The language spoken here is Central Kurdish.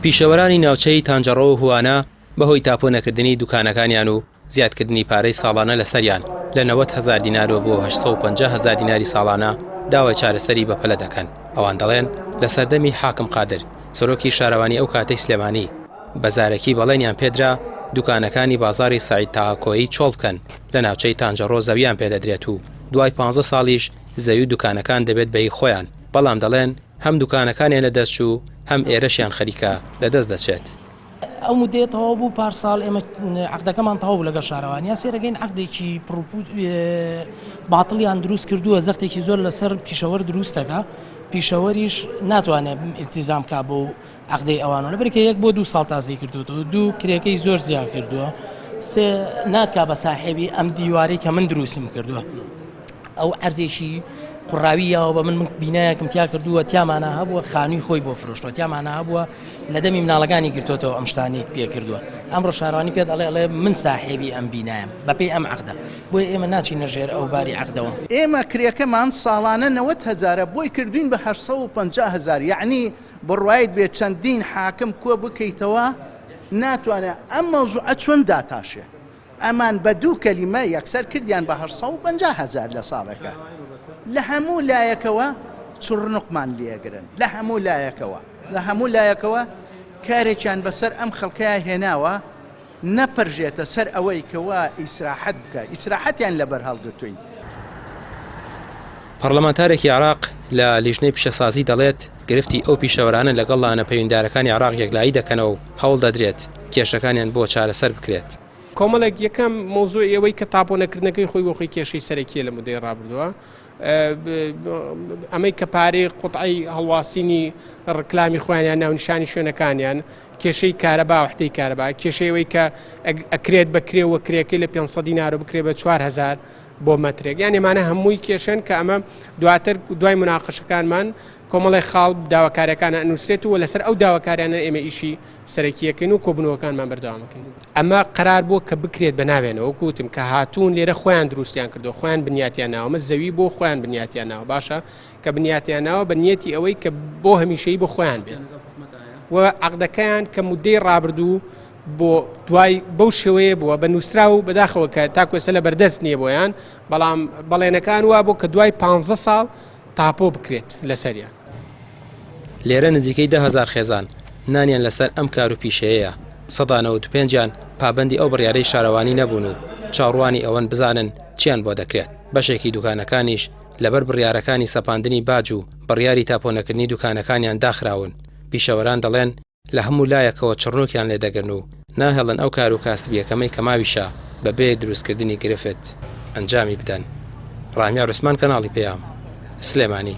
پیشەوەرانی ناوچەی تانجەڕۆ و هوانە بەهۆی تاپۆ نەکردنی دوکانەکانیان و زیادکردنی پارەی ساڵانە لەسەریان لە 90 هەزار دینارەوە بۆ 850 هەزار دیناری ساڵانە داوای چارەسەری بەپەلە دەکەن. ئەوان دەڵێن لە سەردەمی حاکم قادر، سەرۆکی شارەوانی ئەو کاتەی سلێمانی، بە زارەکی بەڵێنیان پێدرا دوکانەکانی بازاڕی سەعید تاها کۆیی چۆڵ بکەن لە ناوچەی تانجەڕۆ زەویان پێدەدرێت و دوای 15 ساڵیش زەوی و دوکانەکان دەبێت بە هی خۆیان، بەڵام دەڵێن هەم دوکانەکانیان لەدەست چوو هەم ئێرەشیان خەریکە لەدەست دەچێت. ئەو مودەیە تەواو بوو پار ساڵ ئێمە عەقدەکەمان تەواو بوو لەگەڵ شارەوانیا سێرەکەین عەقدێکی پڕوپوت باتڵیان دروست کردووە زەختێکی زۆر لەسەر پیشەوەر دروست دەکا پیشەوەریش ناتوانێت ئیلتیزام کا بۆ عەقدەی ئەوانەوە لەبەرکە یەک بۆ دوو ساڵ تازەی کردووەتەوە دوو کرێکەی زۆر زیاد کردووە سێ ناتکا بە ساحێبی ئەم دیوارەی کە من دروستم کردووە ئەو عەرزێکی قوڕاوی یاوە بە من من بینایەکم تیا کردووە تیامانە هەبووە خانووی خۆی بۆ فرۆشتووە تیامانە هەبووە لە دەمی مناڵەکانی گرتوتەوە ئەم شتانەی پێ کردووە ئەمڕۆ شارەوانی پێت ئەڵێ ئەڵێ من ساحێبی ئەم بینایم بەپێی ئەم عەقدە بۆیە ئێمە ناچینە ژێر ئەو باری عەقدەوە. ئێمە کرێکەمان ساڵانە 90 هەزارە بۆی کردوین بە 850 هەزار یەعنی بڕوایت بێ چەندین حاکم کۆ بکەیتەوە ناتوانێت ئەم مەوزوعە چۆن داتاشێ ئەمان بە دوو کەلیمە یەکسەر کردیان بە 850 هەزار لە ساڵێکا لە هەموو لایەکەوە چڕنوقمان لێگرن لە هەموو لایەکەوە لە هەموو لایەکەوە کارێکیان بەسەر ئەم خەڵکەیا هێناوە نەپەرژێتە سەر ئەوەی کەوا ئیسراحەت بکە ئیسراحەتیان لەبەر هەڵگرتوین. پەڕلەمانتارێکی عێراق لە لیژنەی پیشەسازی دەڵێت، گرفتی ئەو پیشەوەرانە لەگەڵ لایەنە پەیوەندیدارەکانی عێراق یەکلایی دەکەنەوە و هەوڵدەدرێت کێشەکانیان بۆ چارەسەر بکرێت. کۆمەڵێک یەکەم مەوزوعی ئەوەی کە تاپۆ نەکردنەکەی خۆی بۆ خۆی کێشەی سەرەکیە لە مودەی ڕابردووە ئەمەی کە پارەی قوتعی هەڵواسینی ڕکلامی خۆیان یان ناونیشانی شوێنەکانیان کێشەی کارەبا وحدەی کارەبا کێشەی ئەوەی کە ئەکرێت بەکرێ و کرێکەی لە 500 دینار و بکرێ بە 4000 بۆ مەترێک یان ئەمانە هەمووی کێشن کە ئەمە دواتر دوای مناقشەکانمان کۆمەڵی خاڵ داواکاریەکان ئەنووسرێت و لەسەر ئەو داواکاریانە ئێمە ئیشی سەرەکیەکەین و کۆبوونەوەکانمان بەردەوامەکەین ئەمە قەرار بووە کە بکرێت بە ناوێنەوە وەکو وتم کە هاتوون لێرە خۆیان دروستیان کردو خۆیان بنیاتیان ناوە ئەمە زەوی بۆ خۆیان بنیاتیان ناوە باشە کە بنیاتیان ناوە بە نیەتی ئەوەی کە بۆ هەمیشەی بۆ خۆیان بێت و عقدەکەیان کە مدەی ڕابردوو بۆ دوای بەو شێوەیە بووە بە نووسرا و بەداخەوە کە تاکو ئێستا لە بەردەست نییە بۆیان بەڵام بەڵێنەکان وا بۆ کە دوای پ ساڵ تاپۆ بکرێت لەسەریان. لێرە نزیکەی 10,000 خێزان نانیان لەسەر ئەم کار و پیشەیەیە، 95% یان پابەندی ئەو بڕیارەی شارەوانی نەبوون و چاوڕوانی ئەوەن بزانن چیان بۆ دەکرێت، بەشێکی دوکانەکانیش لەبەر بڕیارەکانی سەپاندنی باج و بڕیاری تاپۆنەکردنی دوکانەکانیان داخراون، پیشەوەران دەڵێن لە هەموو لایەکەوە چڕنووکیان لێ دەگرن و ناهێڵن ئەو کار و کاسبییە کەمەی کە ماویشە بە بێ دروستکردنی گرفت ئەنجامی بدەن. ڕامیار عوسمان کەناڵی پەیام، سلێمانی.